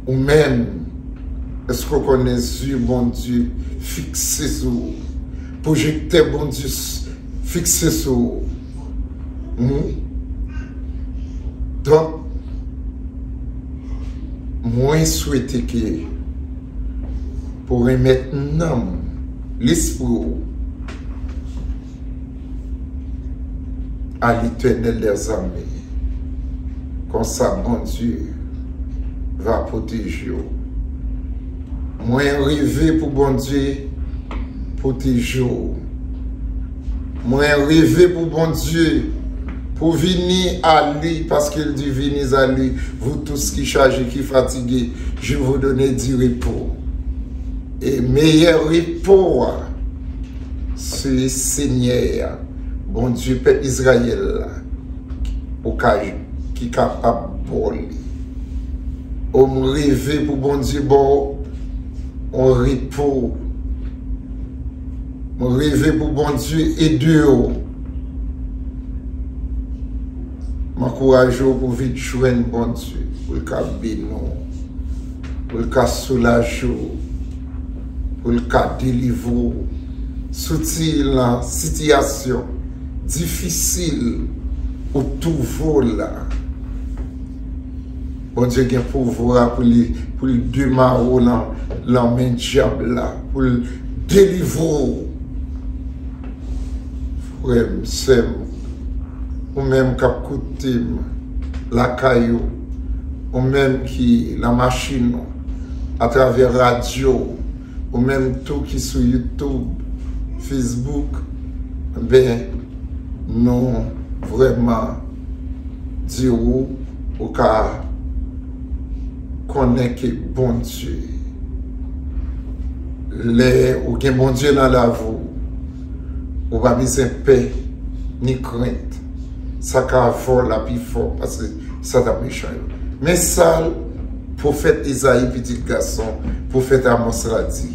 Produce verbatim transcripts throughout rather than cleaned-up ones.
Ou menm, èske w konnen zye Bondye fikse sou ou? Pwojektè Bondye s- fikse sou ou. Hmm? Donk, mwen swete ke pou remèt nanm, lespri w a Letènèl dèzame. Konsa Bondye va pwoteje w. Mwen reve pou Bondye pwoteje w. Mwen reve pou Bondye pou vini a li, paske l di, venez à lui, vous tous qui chargés, qui fatigués, je vous donne du repos. E meyè repo a, se Senyè a, Bondye pèp Izrayèl la, ou ka, ki kapab ba w li. O, m reve pou Bondye ba w yon repo. M reve pou Bondye ede w. M ankouraje w pou vit jwenn Bondye, pou l ka beni w, pou l ka soulaje w, pou l ka delivre w. Soti nan sitiyasyon difisil ou twouve w la. Bondye gen pouvwa pou li, pou li demare w nan, nan men dyab la, pou li delivre w. Frè m, sè m, ou menm k ap koute m lakay ou, ou menm ki nan machin ou, atravè radyo, ou menm tou ki sou YouTube, Facebook, ben, nou vrèman di ou, ou ka konnen ke Bondye, lè ou gen Bondye nan lavi w, ou pa bezwen pè ni krent. Sa ka avè w la pi fò pase sa t ap mechan yo. Men sa pwofèt Ezayi, pitit gason pwofèt Amòs la di.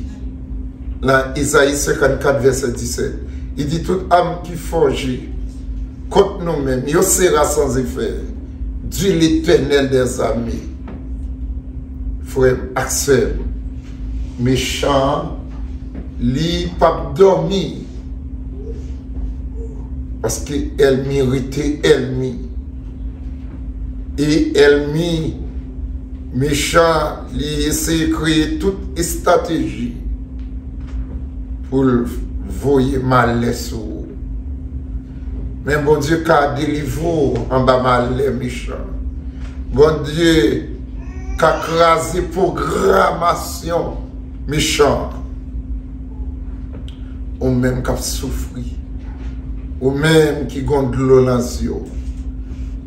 Nan Ezayi senkannkat, vèsè disèt, li di, toute arme qui forgée contre nous-mêmes, yo sera sans effet, dit l'Éternel des armées. Frè m ak sè m, mechan an, li p ap dòmi. Paske ènmi rete ènmi. E ènmi mechan, li eseye kreye tout estrateji pou l voye malè sou ou. Men Bondye ka delivre w anba malè mechan. Bondye ka kraze pwogramasyon mechan. Ou menm k ap soufri, ou menm ki gon dlo nan zye w,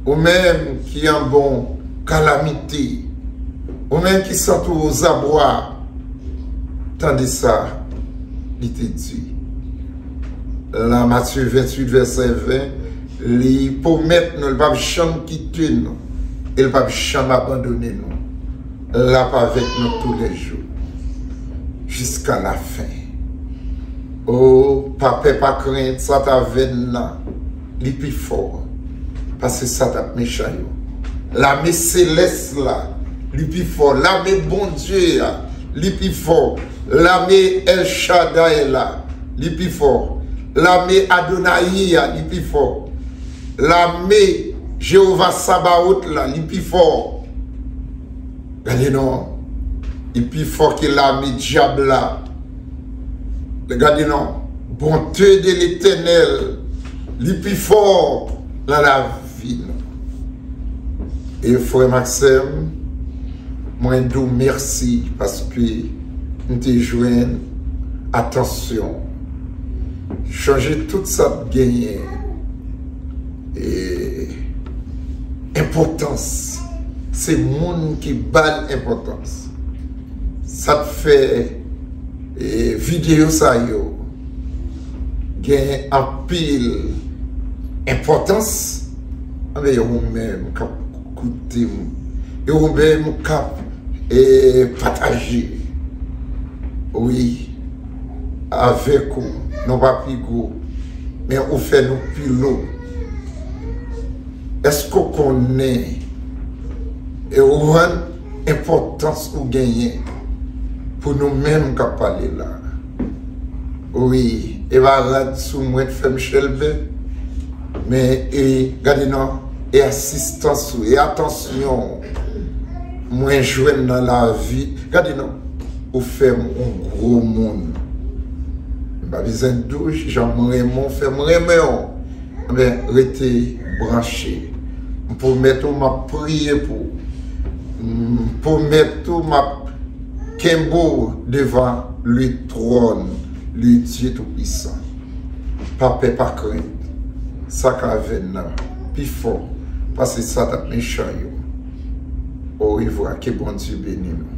ou menm ki anba yon kalamite, ou menm ki santi w ozabwa, tande sa li te di. Nan Matye venntuit, vèsè ven, li pwomèt nou, li p ap janm kite nou, e li p ap janm abandone nou. L ap avèk nou toulèjou, jiska lafen. O, pa pè, pa krent, sa t avè n nan, li pi fò pase sa t ap mechan yo. Lame selès la, li pi fò. Lame Bondye a, li pi fò. Lame El Shaddai la, li pi fò. Lame Adonayi a, li pi fò. Lame Jewova Sabaot la, li pi fò. Gade non, li pi fò ke lame dyab la. Gade non, bonte de Letènèl, li pi fò nan lavi nou. E frè m ak sè m, mwen di w mèsi paske m te jwenn atansyon. Chanje tout sa t genyen. E enpòtans, se moun ki ba l enpòtans. Sa k fè, e, videyo sa yo gen anpil enpòtans, anben, ou menm k ap koute m, e ou menm k ap, e, pataje. Wi, avèk ou, nou pa pi gwo, men ou fè nou pi lo. Èske w konnen, e, ou rann enpòtans ou genyen pou nou menm k ap pale la. Wi, e pa rad sou mwen k fè m chelbe, men e gade non, e asistans ou, e atansyon mwen jwenn nan lavi. Gade non, ou fè m yon gwo moun. M pa bezwen di w jan m renmen w, fè m renmen w. Ebyen, rete branche. M pwomèt ou m ap priye pou ou. M pwomèt ou m ap kenbe w devan le tròn, le Dye Toupisan. Pa pè, pa krent. Sa k avè n nan pi fò pase sa t ap mechan yo. Orevwa, ke Bondye beni nou.